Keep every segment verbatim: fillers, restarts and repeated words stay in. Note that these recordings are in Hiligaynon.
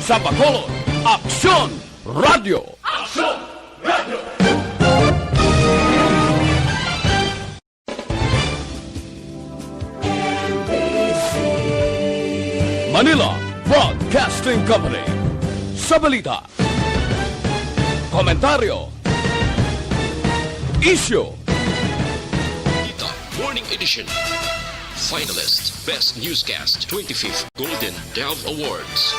Sa Bacolod, Aksyon Radyo. Aksyon Radyo. Manila Broadcasting Company. Sa balita, komentaryo, isyu, Balita Morning Edition. Finalist, Best Newscast, twenty-fifth Golden Dove Awards.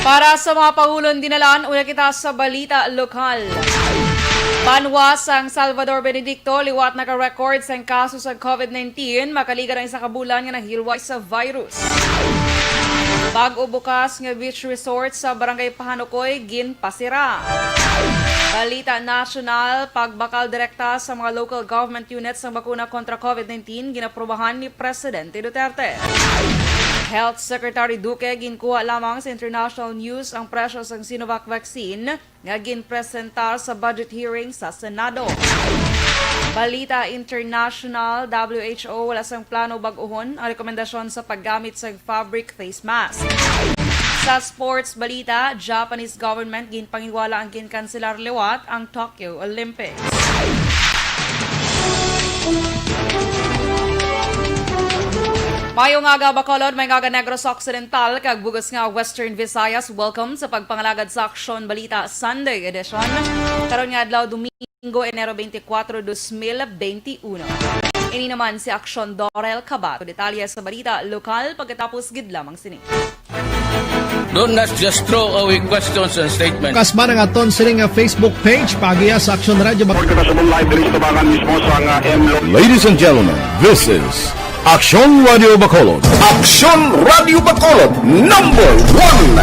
Para sa mga pahulon dinalan, una kita sa balita lokal. Banwa sang Salvador Benedicto liwat naka-record sang kaso sa COVID nineteen, makaligal ang isa ka bulan nga nahilway sa virus. Bag-o bukas nga beach resort sa Barangay Pahanukoy ginpasira. Balita nasyonal, pagbakal direkta sa mga local government units sang bakuna kontra COVID nineteen, ginaprubahan ni Presidente Duterte. Health Secretary Duque ginkuha lamang sa international news ang presyo sang Sinovac vaccine nga ginpresentar sa budget hearing sa Senado. Balita international, W H O wala sang plano bag-ohon ang rekomendasyon sa paggamit sa fabric face mask. Sa sports balita, Japanese government ginpanginwala ang ginkanselar liwat ang Tokyo Olympics. Maayong aga, Bacolod, maayong aga, Negros Occidental, kag bug-os nga Western Visayas. Welcome sa pagpangalagad sa Aksyon Balita Sunday Edition. Karon nga adlaw, Domingo, Enero twenty-four, dos mil twenty-one. Ini naman si Aksyon Dorel Cabato. Detalye sa balita lokal pagkatapos gid lamang sini. Don't not just throw away questions and statements. Kasman ang aton sini nga Facebook page, paagiya sa Aksyon Radyo Bacolod. Report kita sa live diri sa tubangan mismo sa nga M Lo- Ladies and gentlemen, this is Aksyon Radyo Bacolod. Aksyon Radyo Bacolod, number one.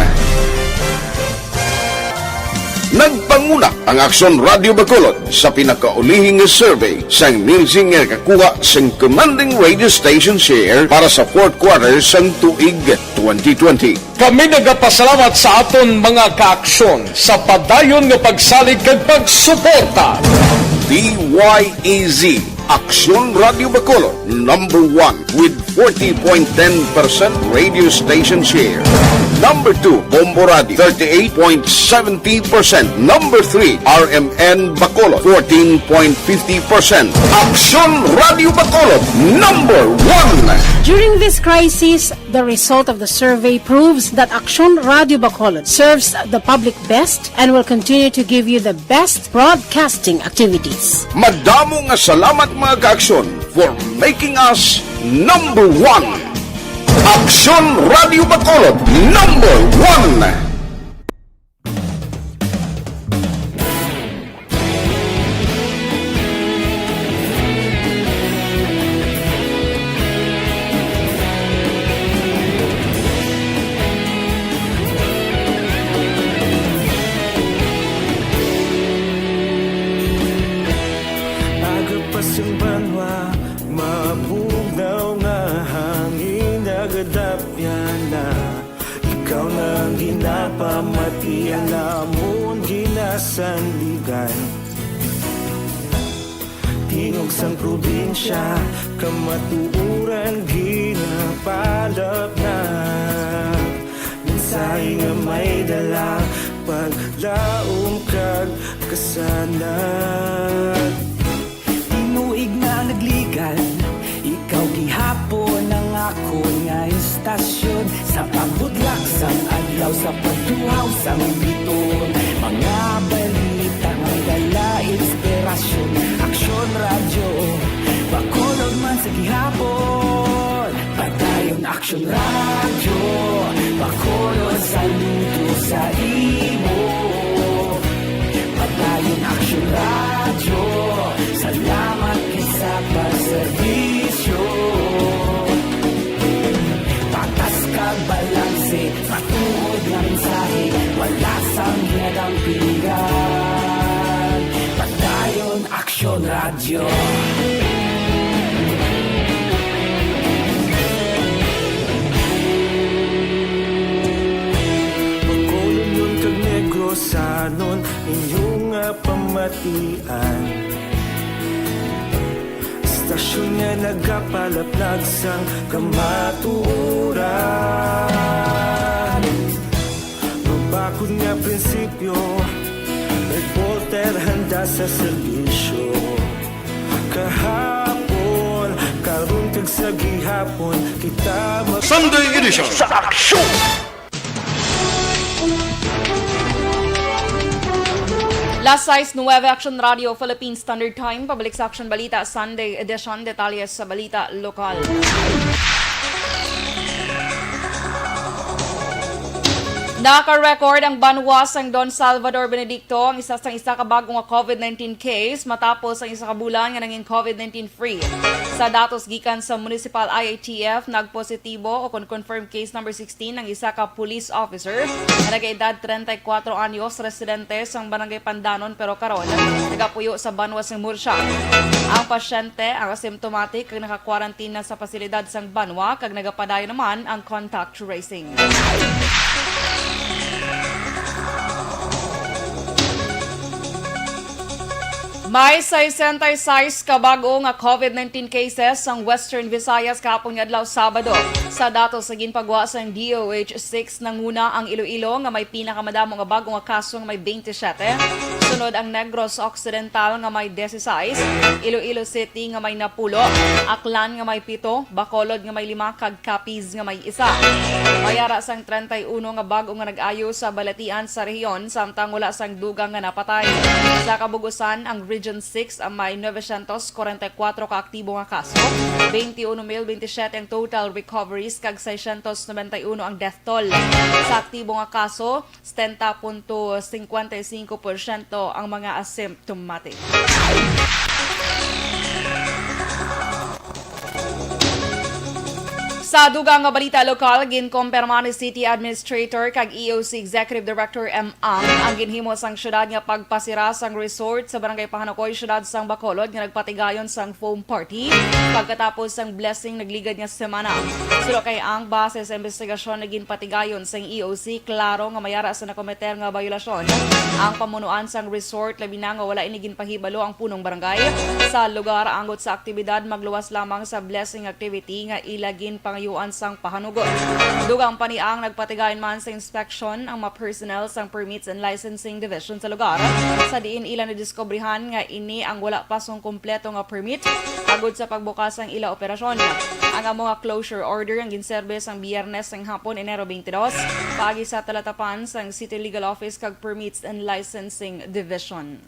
Nagpanguna ang Aksyon Radyo Bacolod sa pinakaulihing nga survey sang Nielsen nga nakakuha sang commanding radio station share para sa fourth quarter sang tuig twenty twenty. Kami nagapasalamat sa aton mga kaaksyon sa padayon nga pagsalig kag pagsuporta. D Y E Z, Aksyon Radyo Bacolod, number one with forty point ten percent radio station share. Number two, Bombo Radio, thirty-eight point seventy percent. Number three, R M N Bacolod, fourteen point fifty percent. Aksyon Radyo Bacolod, number one. During this crisis, the result of the survey proves that Aksyon Radyo Bacolod serves the public best and will continue to give you the best broadcasting activities. Madamo nga salamat, mga kaaksyon, for making us number one. Aksyon Radyo Bacolod, number one. Aga pa sang banwa, mabugnaw nga hangin, nagadapyan na. Ikaw na ang ginapamati, ang amon ginasandigan. Tingog sang probinsya, kamatuoran ginapalapnag. Mensahe nga may dala, paglaom kag kasanag. Tinuig na nagligan, ikaw gihapon ang akon nga istasyon. Sa pagbudlak sang adlaw, sa pagtuhaw sang biton, mga balita may dala inspirasyon. Aksyon Radyo Bacolod man sa gihapon. Padayon Aksyon Radyo Bacolod, saludo sa imo. Padayon Aksyon Radyo, salamat gid sa pagserbisyo. Patas kag balanse, matuod nga mensahe, wala sang ginadampigan. Padayon Aksyon Radyo. Ian. Istasyon nga nagapalaplag sang kamatuoran. Mabakod nga prinsipyo, reporter handa sa serbisyo. Kahapon, karon kag sa gihapon, kita mag- Sunday edition sa Aksyon! Las sais nuebe, Action Radio Philippine Standard Time. Pabalik sa Action Balita, Sunday edition. Detalye sa balita lokal. Naka-record ang banwa sang Don Salvador Benedicto, ang isa sang isa ka bag-o nga COVID nineteen case matapos ang isa ka bulan nga nangin COVID nineteen free. Sa datos gikan sa Municipal I A T F, nagpositibo o kon confirmed case number sixteen ang isa ka police officer nga nag-edad treinta y cuatro anyos, residente sang Barangay Pandanon, pero karon nagapuyo sa banwa sang Murcia. Ang pasyente ang asymptomatic kag naka-quarantine na sa pasilidad sang banwa kag nagapadayon naman ang contact tracing. May sesenta y seis ka bag-o nga COVID nineteen cases ang Western Visayas kahapon nga adlaw, Sabado. Sa datos sa ginpagwa sang D O H six, nanguna ang Iloilo nga may pinakamadamo nga bag-o nga kaso nga may twenty-seven. Sunod ang Negros Occidental nga may dieciséis, Iloilo City nga may napulo, Aklan nga may pito, Bacolod nga may lima, kag Capiz nga may isa. May ara sang treinta y uno nga bag-o nga nag-ayo sa balatian sa rehiyon, samtang wala sang dugang nga napatay. Sa kabug-usan, ang Region six ang may novecientos kwarenta y kuwatro ka aktibo nga kaso, twenty-one mil twenty-seven ang total recoveries, kag seiscientos noventa y uno ang death toll. Sa aktibo nga kaso, setenta punto cincuenta y cinco porsyento ang mga asymptomatic. Sa dugang nga balita lokal, ginkumpirma ni City Administrator kag E O C Executive Director M. Ang ang ginhimo sang syudad nga pagpasira sang resort sa Barangay Pahanukoy, Syudad sang Bacolod, nga nagpatigayon sang foam party pagkatapos sang blessing nagligad nga semana. Suno kay Ang, base sa investigasyon nga ginpatigayon sang E O C, klaro nga may ara sa nakometer nga bayolasyon ang pamunuan sang resort, labi na nga wala ini ginpahibalo ang punong barangay sa lugar. Anggot sa aktibidad, magluwas lamang sa blessing activity nga ila ginpangayuan sang pahanugot. Dugang pa ni Ang, nagpatigayon man sa inspection ang mga personnel sang Permits and Licensing Division sa lugar, sa diin ila nadiskubrihan nga ini ang wala pa sang kompleto nga permit agud sa pagbukas sang ila operasyon. Ang amo nga closure order ang ginserbe sang Biyernes sang hapon, Enero twenty-two, paagi sa talatapan sang City Legal Office kag Permits and Licensing Division.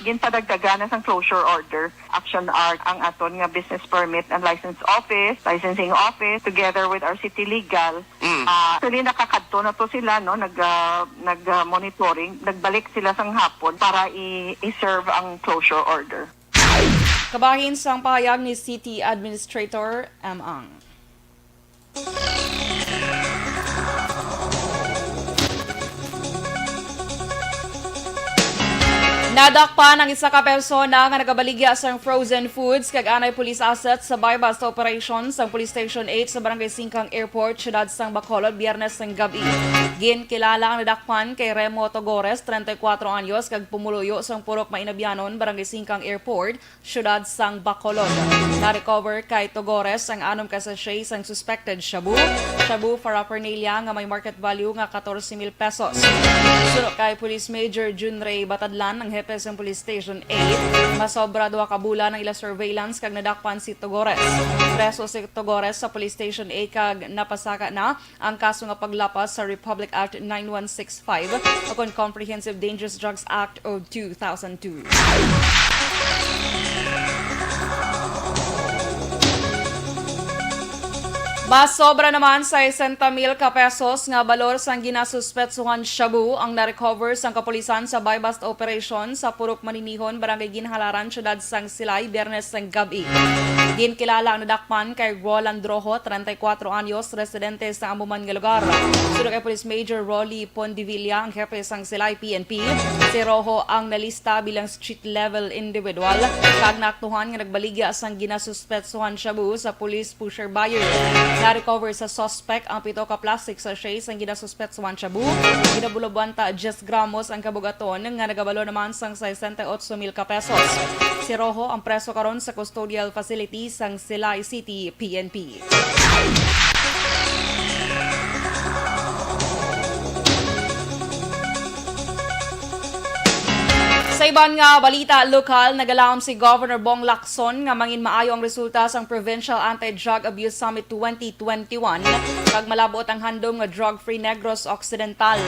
Ginpadagdagan na sang closure order, action arc, ang aton nga Business Permit and License Office, Licensing Office, together with our City Legal. Mm. Ah, actually, nakakadto na to sila, no? Nag, ah, nag, ah, monitoring. Nagbalik sila sang hapon para i-, i-serve ang closure order. Kabahin sang pahayag ni City Administrator M. Ang. Nadakpan ang isa ka persona nga nagabaligya sang frozen foods kag anay police assets sa buy-bust operation sang Police Station eight sa Barangay Singkang Airport, Syudad sang Bacolod, Biyernes sang gab-i. Ginkilala ang nadakpan kay Remo Togores, treinta y cuatro anyos, kag pumuluyo sang Purok Mainabyanon, Barangay Singkang Airport, Syudad sang Bacolod. Na-recover kay Togores ang anom ka sachet sang suspected shabu, shabu paraphernalia nga may market value nga katorse mil pesos. Suno kay Police Major Junrey Batadlan, ang hepe sang Police Station eight, masobra duha ka bulan ang ila surveillance kag nadakpan si Togores. Preso si Togores sa Police Station eight kag napasaka na ang kaso nga paglapas sa Republic Act nine one six five ukon Comprehensive Dangerous Drugs Act of two thousand two. Masobra naman sa sesenta mil ka pesos nga balor sang ginasuspetsuhan shabu ang na-recover sang kapulisan sa buy-bust operation sa Purok Maninihon, Barangay Ginhalaran, Syudad sang Silay, Biyernes sang gab-i. Ginkilala ang nadakpan kay Roland Rojo, treinta y cuatro anyos, residente sa amo man nga lugar. Suno kay Police Major Rolly Pondevilla, ang hepe sang Silay P N P, si Rojo ang nalista bilang street level individual kag naaktuhan nga nagbaligya sang ginasuspetsuhan shabu sa police pusher buyer. Na-recover sa suspect ang pito ka plastic sachet sang ginasuspetsuhan shabu. Ginabulabuanta diyes gramos ang kabug-aton nga nagabalo naman sang sesenta y otso mil ka pesos. Si Rojo ang preso karon sa custodial facility sang Silay City P N P. Sa iban nga balita lokal, nagalaom si Governor Bong Lacson nga mangin maayo ang resulta sang Provincial Anti-Drug Abuse Summit twenty twenty-one kag malab-ot ang handom nga drug-free Negros Occidental.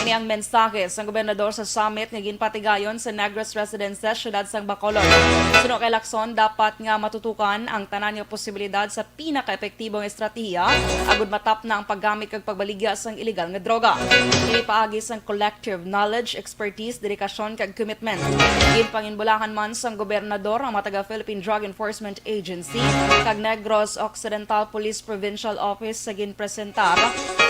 Ini ang mensahe sang gobernador sa summit nga ginpatigayon sa Negros Residences, siyudad sang Bacolod. Suno kay Lacson, dapat nga matutukan ang tanan nga posibilidad sa pinakaepektibong estratehiya agud matapna ang paggamit kag pagbaligya sang iligal nga droga. Ini paagi sang collective knowledge, expertise, dedikasyon, kag commitment. Ginpanginbulahan man sang gobernador ang mga taga Philippine Drug Enforcement Agency kag Negros Occidental Police Provincial Office sa ginpresentar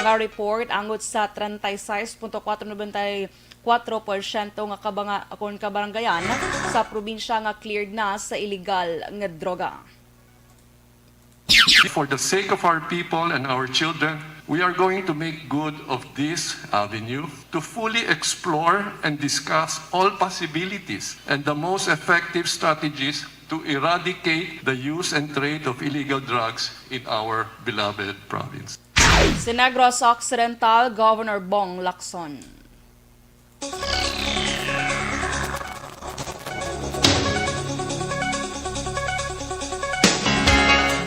nga report angot sa treinta y seis punto cuatro noventa y cuatro porsyento nga kabanga-, kon kabaranggayan sa probinsya nga cleared na sa iligal nga droga. For the sake of our people and our children, we are going to make good of this avenue to fully explore and discuss all possibilities and the most effective strategies to eradicate the use and trade of illegal drugs in our beloved province. Si Negros Occidental Governor Bong Lacson.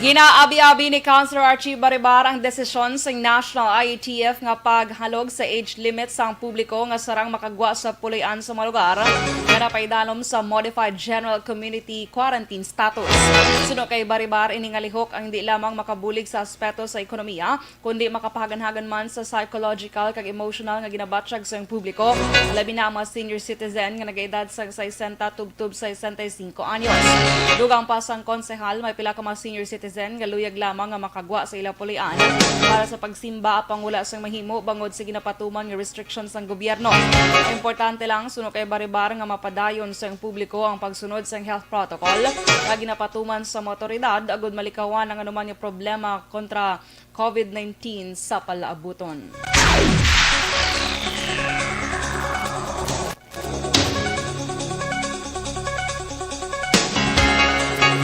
Ginaabi-abi ni Councilor Archie Baribar ang desisyon sang National I A T F nga paghalog sa age limit sang publiko nga sarang makagwa sa puloy-an sa mga lugar nga napaidalom sa Modified General Community Quarantine Status. Suno kay Baribar, ini nga lihok ang hindi lamang makabulig sa aspeto sa ekonomiya, kundi makapahaganhagan man sa psychological kag emotional nga ginabatyag sang publiko, labi na ang mga senior citizen nga nagaedad sang sesenta tubtob sesenta y cinco anyos. Dugang pa sang konsehal, may pila ka mga senior citizen nga luyag lamang nga makagwa sa ila puloy-an para sa pagsimba apang wala sang mahimo bangod sa ginapatuman nga restriction sang gobyerno. Importante lang, suno kay Baribar, nga mapadayon sang publiko ang pagsunod sang health protocol nga ginapatuman sa mga awtoridad agud malikawan ang anuman nga problema kontra COVID nineteen sa palaabuton.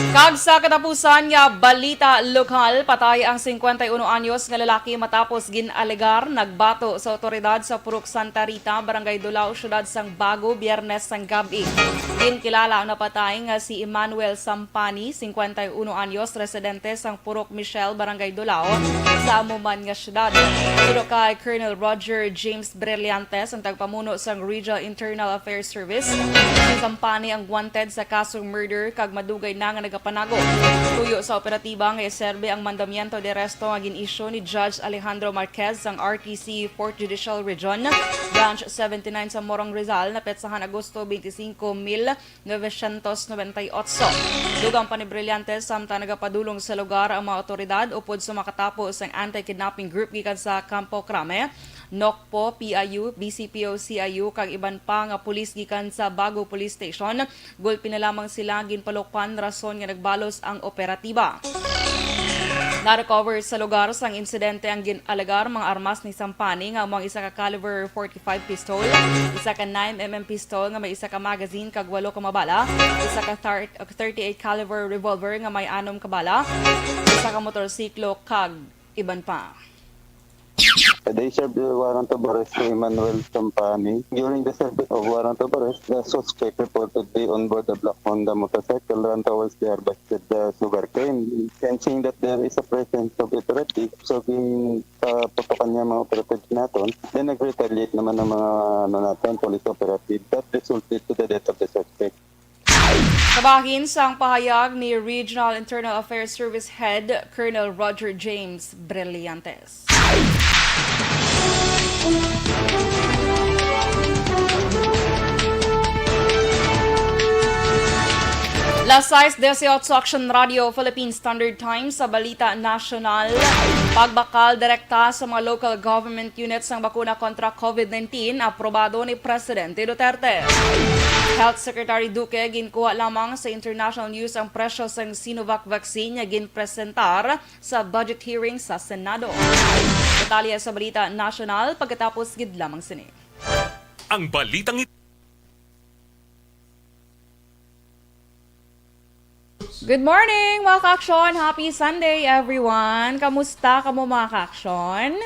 Kag sa katapusan nga balita lokal, patay ang singkwenta y uno anyos nga lalaki matapos gin-alegar nagbato sa awtoridad sa Purok Santa Rita, Barangay Dulao, siyudad sang Bago, Biyernes sang gab-i. Ginkilala ang napatay nga si Emmanuel Sampani, singkwenta y uno anyos, residente sang Purok Michelle, Barangay Dulao, sa amo man nga siyudad. Suno kay Colonel Roger James Brillantes, ang tagpamuno sang Regional Internal Affairs Service, si Sampani ang wanted sa kasong murder kag madugay na nga nagapanago. Tuyo sa operatiba nga iserbe ang mandamiento de arresto nga gin-issue ni Judge Alejandro Marquez sang R T C Fourth Judicial Region, Branch seventy-nine sa Morong, Rizal, napetsahan Agosto twenty-five, mil novecientos noventa y ocho. Dugang pa ni Brillantes, samtang nagapadulong sa lugar ang mga awtoridad upod sa makatapo sang anti-kidnapping group gikan sa Campo Crame, Nocpo, P I U, B C P O, C I U, kag iban pa nga pulis gikan sa Bago Police Station, gulpi na lamang sila ginpalukpan rason nga nagbalos ang operatiba. Na-recover sa lugar sang insidente ang gin-alegar mga armas ni Sampani nga amo ang isa ka caliber forty-five pistol, isa ka nine M M pistol nga may isa ka magazine kag walo ka mga bala, isa ka thir-, thirty-eight caliber revolver nga may anom ka bala, isa ka motorsiklo kag iban pa. They served the warrant of arrest to Emmanuel Sampani. During the service of warrant of arrest, the suspect reportedly on board a black Honda motorcycle ran towards the harvested uh, sugarcane. Sensing that there is a presence of operative, so ginpaputukan niya mga operatives naton. Then nag-retaliate naman ang mga ano natin, police operative. That resulted to the death of the suspect. Kabahin sang pahayag ni Regional Internal Affairs Service Head Colonel Roger James Brillantes. Las sais dieciocho, Action Radio Philippine Standard Time sa balita nasyonal. Pagbakal direkta sa mga local government units ang bakuna kontra COVID nineteen, aprobado ni Presidente Duterte. Health Secretary Duque ginkuha lamang sa international news ang presyo sang Sinovac vaccine nga ginpresentar sa budget hearing sa Senado. Detalye sa balita nasyonal pagkatapos gid lamang sini. Ang balitang ito. Good morning, mga ka-aksyon! Happy Sunday, everyone! Kamusta kamo, mga ka-aksyon?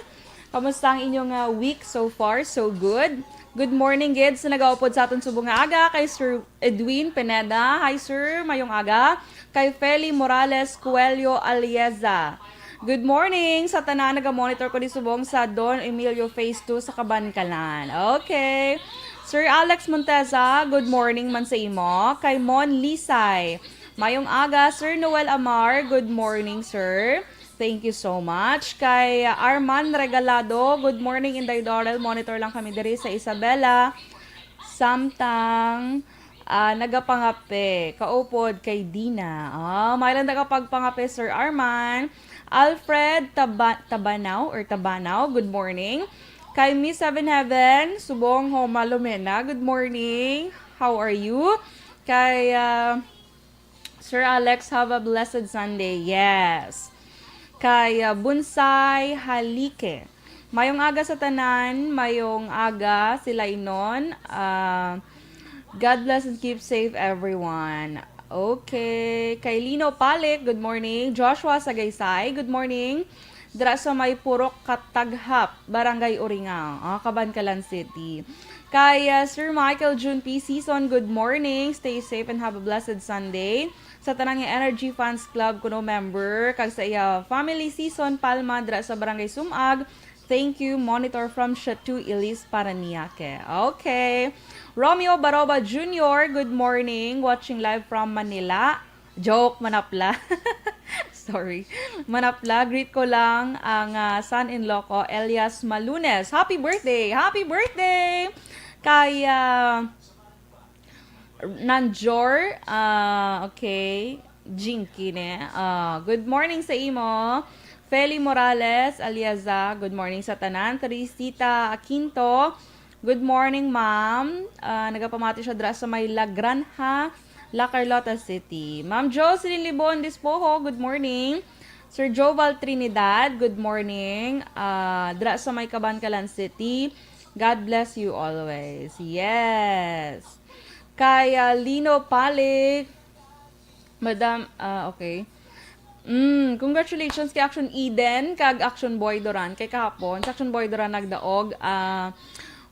Kamusta ang inyong, ah, week? So far, so good. Good morning gid sa nagaupod sa aton subong nga aga, kay Sir Edwin Pineda. Hi, sir. Mayong aga. Kay Feli Morales Coelho Alieza. Good morning sa tanan, naga-monitor ko di subong sa Don Emilio Phase two sa Kabankalan. Okay. Sir Alex Monteza, good morning man sa imo. Kay Mon Lisay, mayong aga. Sir Noel Amar, good morning, sir. Thank you so much. Kay Arman Regalado, good morning, Inday Dorel. Monitor lang kami diri sa Isabela. Samtang, ah, nagapangape. Kaupod kay Dina. Ah, may lang nakapagpangape, Sir Arman. Alfred Taba-, Tabanaw or Tabanaw, good morning. Kay Miss Seven Heaven, Subong Homa Lumena, good morning. How are you? Kay, ah, Sir Alex, have a blessed Sunday. Yes. Kay, ah, Bonsai Halike. Mayong aga sa tanan. Mayong aga sila inon. Ah, God bless and keep safe, everyone. Okay. Kay Lino Palik, good morning. Joshua Sagaysay, good morning. Dira sa may Purok Kataghap, Barangay Uringaw, ah, Kabankalan City. Kay, ah, Sir Michael June P. Season, good morning. Stay safe and have a blessed Sunday. Sa tanan nga Energy Fans Club kuno member, kag sa iya family, Season Palma, dira sa Barangay Sumag, thank you. Monitor from Chateau Elise, Parañaque. Okay. Romeo Baroba Junior, good morning. Watching live from Manila. Joke, Manapla. Sorry. Manapla, greet ko lang ang, ah, son-in-law ko, Elias Malunes. Happy birthday! Happy birthday! Kay, ah, Nanjor, ah, okay. Jinky ne. Ah, good morning sa imo. Feli Morales, Aliaza, good morning sa tanan. Teresita Aquinto, good morning, ma'am. Ah, nagapamati siya dira sa may La Granja, La Carlota City. Ma'am Jocelyn Libon Dispoho, good morning. Sir Joval Trinidad, good morning. Ah, dira sa may Kabankalan City. God bless you always. Yes. Kay, ah, Lino Palik, Madam, ah, okay. Mm, congratulations kay Action Eden kag Action Boy Duran. Kay kahapon, si Action Boy Duran nagdaog, ah,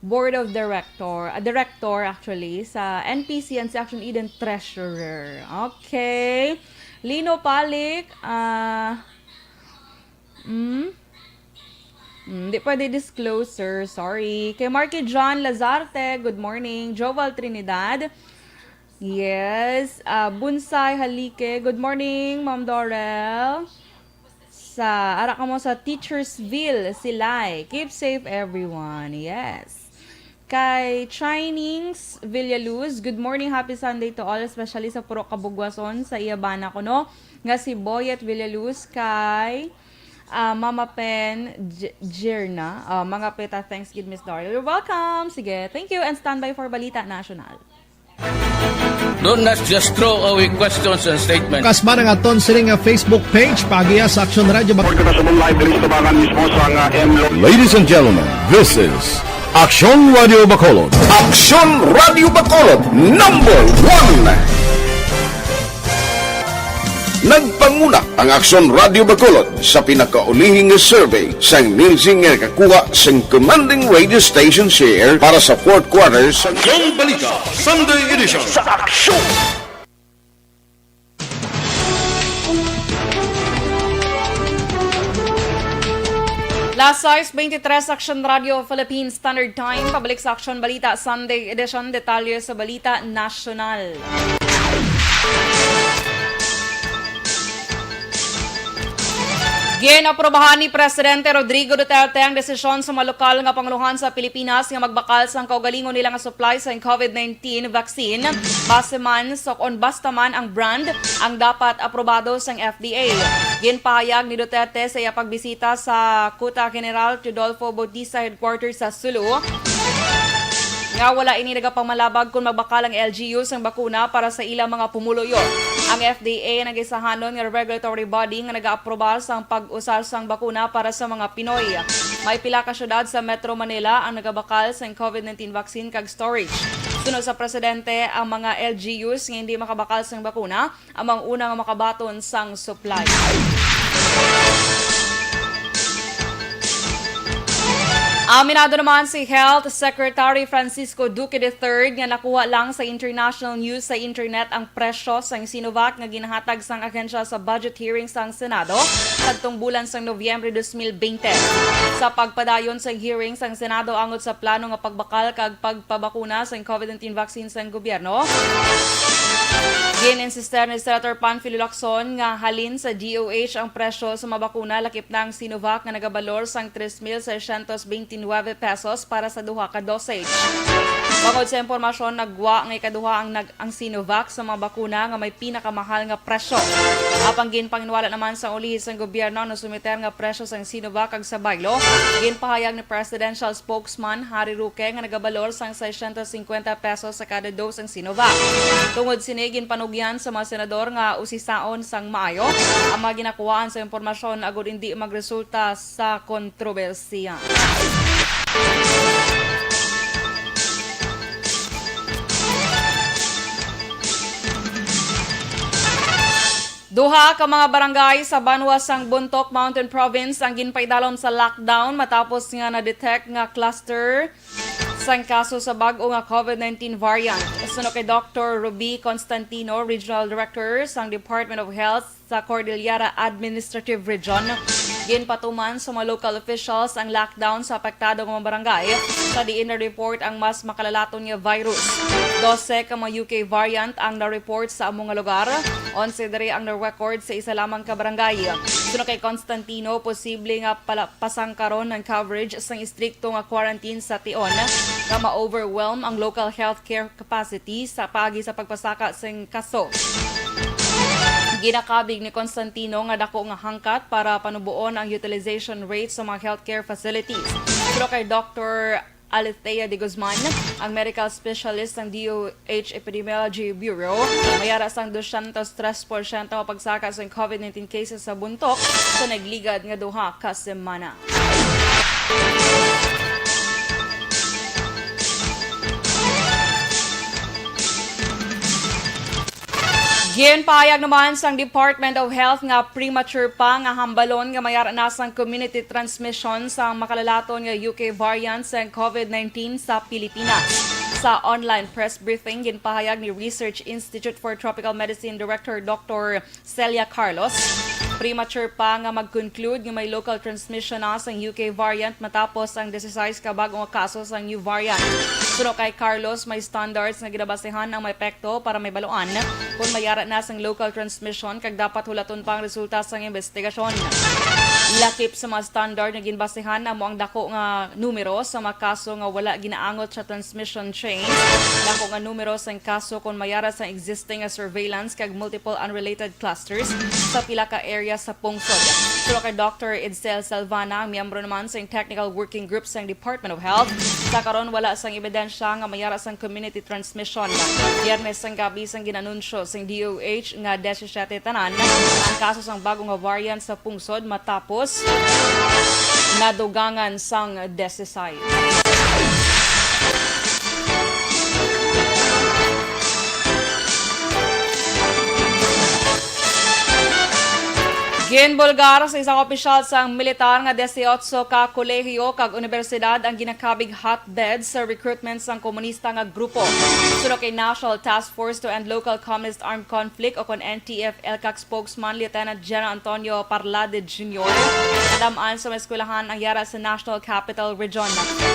board of director, ah, director actually, sa N P C, and si Action Eden treasurer. Okay. Lino Palik, ah, mm, mm, di pwede disclose, sir. Sorry. Kay Marky John Lazarte, good morning. Joval Trinidad, yes. Ah, Bonsai Halike, good morning, Ma'am Dorel. Sa, ara kamo sa Teachersville, Silay. Keep safe, everyone. Yes. Kay Chinings Villaluz, good morning, happy Sunday to all, especially sa Purok Kabugwason, sa iya bana kuno nga si Boyet Villaluz, kay, ah, Mama Pen J-, Jirna. Ah, mga peta, thanks gid, Miss Dory. You're welcome. Sige, thank you, and standby for Balita National. Don't not just throw away questions and statements. Kasma nga aton sini nga Facebook page, paagiha sa Aksyon Radio Bac- Report kita sa live diri sa tabangan mismo sa nga M Lo- Ladies and gentlemen, this is Aksyon Radio Bacolod. Aksyon Radio Bacolod, number one. Nagpanguna ang Aksyon Radio Bacolod sa pinakaulihi nga survey sang Nielsen nga nakakuha sang commanding radio station share para sa fourth quarter sa Aksyon Balita Sunday Edition. Sa Aksyon! Las sais beintitrés, Aksyon Radio Philippine Standard Time. Pabalik sa Aksyon Balita Sunday Edition. Detalye sa balita nasyonal. Ginaprobahan ni Presidente Rodrigo Duterte ang desisyon sa mga lokal nga pangulohan sa Pilipinas nga magbakal sang kaugalingon nila nga supply sang COVID nineteen vaccine, base man sa, on basta man ang brand ang dapat aprobado sang F D A. Ginpahayag ni Duterte sa iya pagbisita sa Kuta General Teodolfo Bautista Headquarters sa Sulu nga wala ini nagapamalabag kon magbakal ang L G U sang bakuna para sa ilang mga pumuluyo. Ang F D A ang nagaisahanon nga regulatory body nga nagaaprobar sang pag-usar sang bakuna para sa mga Pinoy. May pila ka syudad sa Metro Manila ang nagabakal sang COVID nineteen vaccine kag storage. Suno sa presidente, ang mga L G Us nga hindi makabakal sang bakuna amo ang una nga makabaton sang supply. Aminado naman si Health Secretary Francisco Duque the third nga nakuha lang sa international news sa internet ang presyo sang Sinovac nga ginahatag sang ahensya sa budget hearing sang Senado kadtong bulan sang Nobyembre dos mil bente. Sa pagpadayon sang hearing sang Senado angot sa plano nga pagbakal kag pagpabakuna sang COVID nineteen vaccine sang gobyerno, gin-insister ni Senator Panfilo Lacson nga halin sa D O H ang presyo sa mga bakuna, lakip na ang Sinovac nga nagabalor sang tres mil seiscientos veintinueve pesos para sa duha ka dosage. Bangod sa impormasyon, nagwa nga ikaduha ang nag-, ang Sinovac sa mga bakuna nga may pinakamahal nga presyo. Apang ginpanginwala naman sa ulihi sang gobyerno ang nasumiter nga presyo sang Sinovac kag sa baylo, ginpahayag ni Presidential Spokesman Harry Roque nga nagabalor sang seiscientos cincuenta pesos sa kada dose ang Sinovac. Tungod sini, ginpanugyan sa mga senador nga usisaon sang maayo ang mga ginakuhaan sa impormasyon agud indi magresulta sa kontrobersiya. Duha ka mga barangay sa banwa sang Bontoc Mountain Province ang ginpaidalom sa lockdown matapos nga na-detect nga cluster sang kaso sa bag-o nga COVID nineteen variant. Suno kay Doctor Ruby Constantino, Regional Director sang Department of Health sa Cordillera Administrative Region, ginpatuman sa mga local officials ang lockdown sa apektado nga mga barangay, sa diin na-report ang mas makalalaton nga virus. Dose ka mga U K variant ang na-report sa amo nga lugar. Onse diri ang na-record sa isa lamang ka barangay. Suno kay Constantino, posible nga pala pasangkaron ang coverage sang istrikto nga quarantine sa tion nga ma-overwhelm ang local healthcare capacity sa paagi sa pagpasaka sing kaso. Ginakabig ni Constantino nga dako nga hangkat para panuboon ang utilization rate sa mga healthcare facilities. Pero kay Doctor Alethea de Guzman, ang medical specialist sang D O H Epidemiology Bureau, mayara sang dosyentos tres porsyento ang pagsaka sang COVID nineteen cases sa Bontoc sa nagligad nga duha ka semana. Ginpahayag naman sang Department of Health nga premature pa nga hambalon nga mayara na sang community transmission sang makalalaton nga U K variant sang COVID nineteen sa Pilipinas. Sa online press briefing, ginpahayag ni Research Institute for Tropical Medicine Director Doctor Celia Carlos, premature pa nga mag-conclude nga may local transmission na sang U K variant matapos ang disisais ka bag-o nga kaso sang new variant. Suno kay Carlos, may standards nga ginabasehan ang maepekto para may baluan kon mayara na sang local transmission kag dapat hulaton pa ang resulta sang investigasyon. Lakip sa mga standard nga ginbasehan amo ang dako nga numero sa mga kaso nga wala ginaangot sa transmission chain, dako nga numero sang kaso kon mayara sang existing nga surveillance kag multiple unrelated clusters sa pila ka area sa pungsod. Pero kay Doctor Edsel Salvana, ang miyembro naman sang Technical Working Group sang Department of Health, sa karon wala sang ebidensya nga mayara sang community transmission. Biyernes sang gabi sang ginanunsyo sang D O H nga disisiete tanan ang kaso sang bago nga variant sa pungsod matapos nadugangan sang disisais. Ginbulgar sa isa ka opisyal sang militar nga dieciocho ka kolehiyo kag unibersidad ang ginakabig hotbed sa recruitment sang komunista nga grupo. Suno kay National Task Force to End Local Communist Armed Conflict o kon N T F ELCAC spokesman Lieutenant General Antonio Parlade Junior, nadam-an sa mga eskwelahan ang yara sa National Capital Region.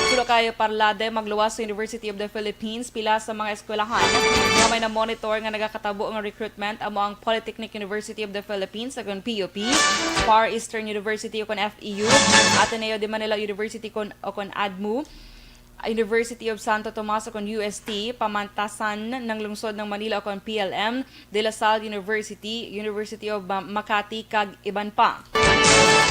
Suno kay Parlade, magluwas sa University of the Philippines pila sa mga eskwelahan nga may na-monitor nga nagakatabo nga recruitment amo ang Polytechnic University of the Philippines, o kon P U P, Far Eastern University, o kon F E U, Ateneo de Manila University, kon, o kon ADMU, University of Santo Tomas, o kon U S T, Pamantasan ng Lungsod ng Manila, o kon P L M, De La Salle University, University of Ma-, Makati, kag iban pa.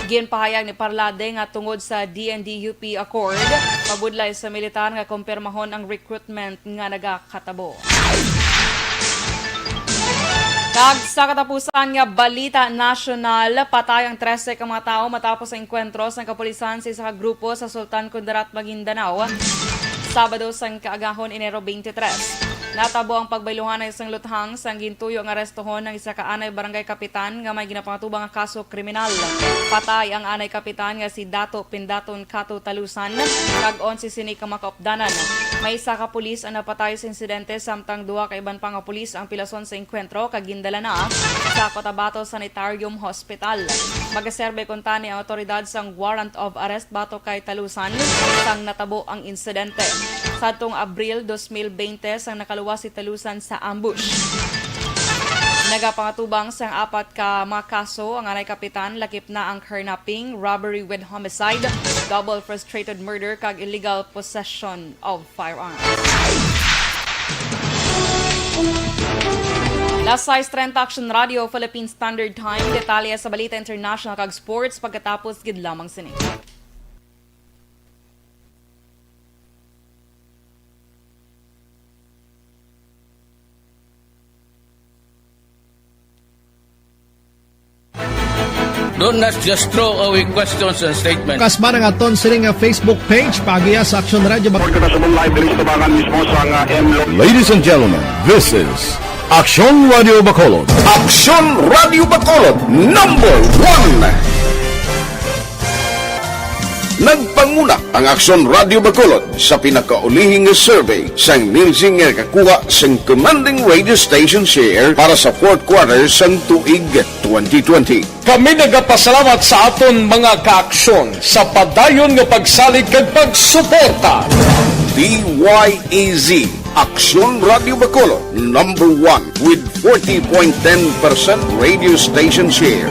Ginpahayag ni Parlade nga tungod sa D N D U P Accord, mabudlay sa militar nga kumpirmahon ang recruitment nga nagakatabo. Kag sa katapusan nga balita nasyonal, patay ang trese ka mga tawo matapos ang engkwentro sang kapulisan sa isa ka grupo sa Sultan Kudarat, Maguindanao, Sabado sang kaagahon, Enero twenty-three. Natabo ang pagbayluhan sang luthang sang gintuyo nga arestohon ang isa ka anay barangay kapitan nga may ginapangatubang nga kaso kriminal. Patay ang anay kapitan nga si Dato Pindaton Kato Talusan, kag onse sini ka mga kaupdanan. May isa ka pulis ang napatay sa insidente, samtang duha ka iban pa nga pulis ang pilason sa engkwentro kag gindala na sa Cotabato Sanitarium Hospital. Magaserbe kuntani ang awtoridad sang warrant of arrest batok kay Talusan sang natabo ang insidente. Sadtong Abril dos mil bente, sang nakaluwas si Talusan sa ambush. Nagapangatubang sang apat ka mga kaso ang anay kapitan, lakip na ang carnapping, robbery with homicide, double frustrated murder, kag illegal possession of firearms. Las sais treinta, Action Radio Philippine Standard Time. Detalye sa balita international kag sports pagkatapos gid lamang sini. Don't just throw away questions and statements. Kasba nga aton sini nga Facebook page, paagiha sa Action Radio Bac- Report ko na sa mong live diri sa tubangan mismo sa nga M Lo- Ladies and gentlemen, this is Action Radio Bacolod. Action Radio Bacolod, number one. Nagpanguna ang Aksyon Radio Bacolod sa pinakaulihi nga survey sang Nielsen nga nakakuha sang commanding radio station share para sa fourth quarter sang tuig twenty twenty. Kami nagapasalamat sa aton mga kaaksyon sa padayon nga pagsalig kag pagsuporta. D Y E Z, Aksyon Radio Bacolod, number one with forty point ten percent radio station share.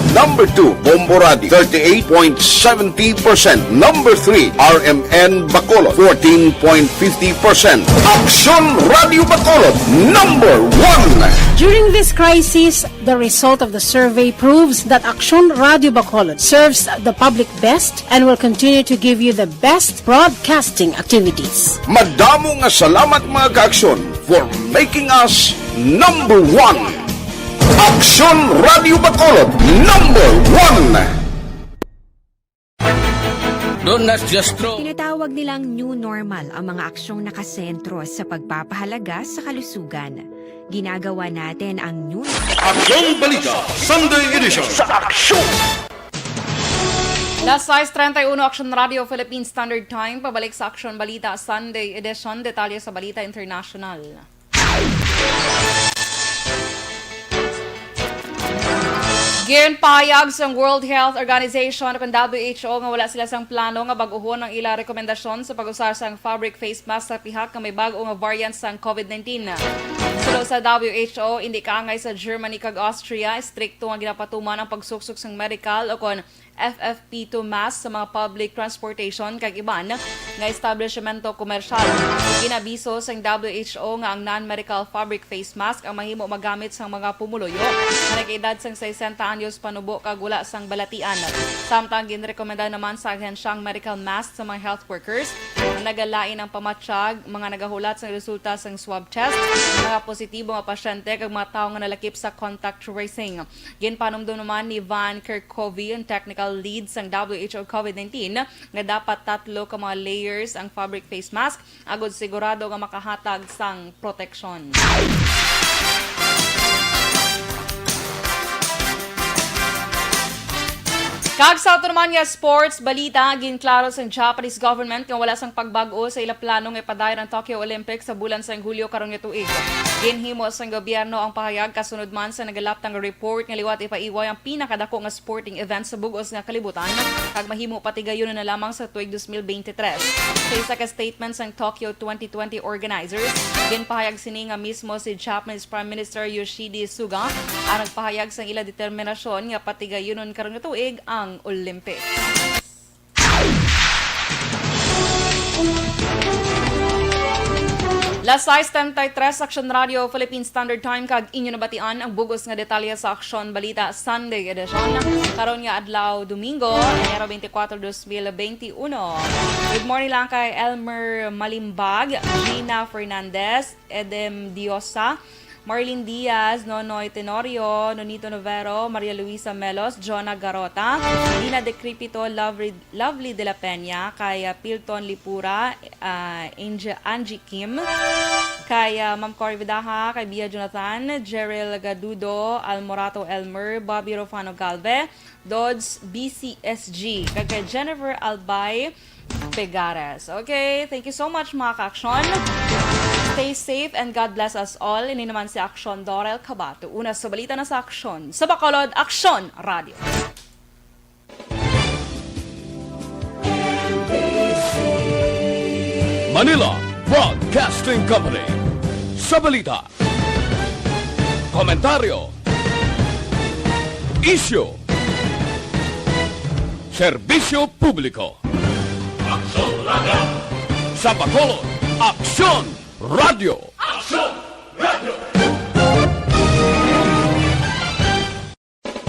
Number two, Bombo Radio, thirty-eight point seventy percent. Number three, R M N Bacolod, fourteen point fifty percent. Aksyon Radio Bacolod, number one. During this crisis, the result of the survey proves that Aksyon Radio Bacolod serves the public best and will continue to give you the best broadcasting activities. Madamo nga salamat, mga kaaksyon, for making us number one. Aksyon Radio Bacolod, number one. Don't just throw. Tinatawag nilang new normal ang mga aksyong nakasentro sa pagpapahalaga sa kalusugan. Ginagawa natin ang new Aksyon Balita, Sunday Edition. Sa Aksyon! Las sais treinta y uno, Action Radio Philippine Standard Time. Pabalik sa Aksyon Balita, Sunday Edition. Detalye sa balita international. Ginpahayag sang World Health Organization o kon W H O nga wala sila sang plano nga bag-uhon ang ila rekomendasyon sa pag-usar sang fabric face mask sa pihak nga may bag-o nga variant sang COVID nineteen. Suno sa W H O, indi kaangay sa Germany kag Austria, estrikto nga ginapatuman ang pagsuksok sang medical o kon F F P two mask sa mga public transportation kag iban nga establishmento komersyal. Ginabiso sang W H O nga ang non-medical fabric face mask ang mahimo magamit sang mga pumuluyo nga nag-edad sang sesenta anyos panubo kag wala sang balatian. Samtang ginrekomenda naman sa ahensya ang medical mask sa mga health workers nga nagalain ang pamatyag, mga nagahulat sang resulta sang swab test, mga positibo nga pasyente kag mga tawo nga nalakip sa contact tracing. Ginpanumdom naman ni Van Kerkhove, ang technical lead sang W H O COVID nineteen, nga dapat tatlo ka mga layers ang fabric face mask agod sigurado nga makahatag sang proteksyon. Kag sa ato naman nga sports balita, ginklaro sang Japanese government nga wala sang pagbag-o sa ila plano nga ipadayon ang Tokyo Olympics sa bulan sang Hulyo karon nga tuig. Ginhimo sang gobyerno ang pahayag kasunod man sa nagalaptang report nga liwat ipaiway ang pinakadako nga sporting event sa bug-os nga kalibutan, kag mahimo patigayunon na lamang sa tuig dos mil bente tres. Sa isa ka statement sang Tokyo twenty twenty organizers, ginpahayag sini nga mismo si Japanese Prime Minister Yoshihide Suga ang nagpahayag sang ila determinasyon nga patigayunon karon nga tuig ang Olympics. Las sais treinta y tres, Aksyon Radio, Philippine Standard Time, kag inyo nabatian ang bug-os nga detalye sa Aksyon Balita Sunday Edition. Karon nga adlaw, Domingo, Enero twenty-four, twenty twenty-one. Good morning lang kay Elmer Malimbag, Gina Fernandez, Edem Diosa, Marlene Diaz, Nonoy Tenorio, Nonito Novero, Maria Luisa Melos, Jonah Garota, Dina Decrepito, Lovely, Lovely de la Peña, kay, ah, Pilton Lipura, ah, Angie, Angie Kim, kay, ah, Ma'am Cory Vidaja, kay Bia Jonathan, Jerel Gadudo, Almorato Elmer, Bobby Rufano Galve, Dodds B C S G, kag kay Jennifer Albay Pegares. Okay, thank you so much, mga ka-aksyon. Stay safe and God bless us all. Ini naman si Aksyon Dorel Cabato. Una sa balita na sa Aksyon. Sa Bacolod, Aksyon Radio. Manila Broadcasting Company. Sa balita, komentaryo, isyu, serbisyo publiko. Aksyon Radio. Sa Bacolod, Aksyon Radio. Aksyon Radio.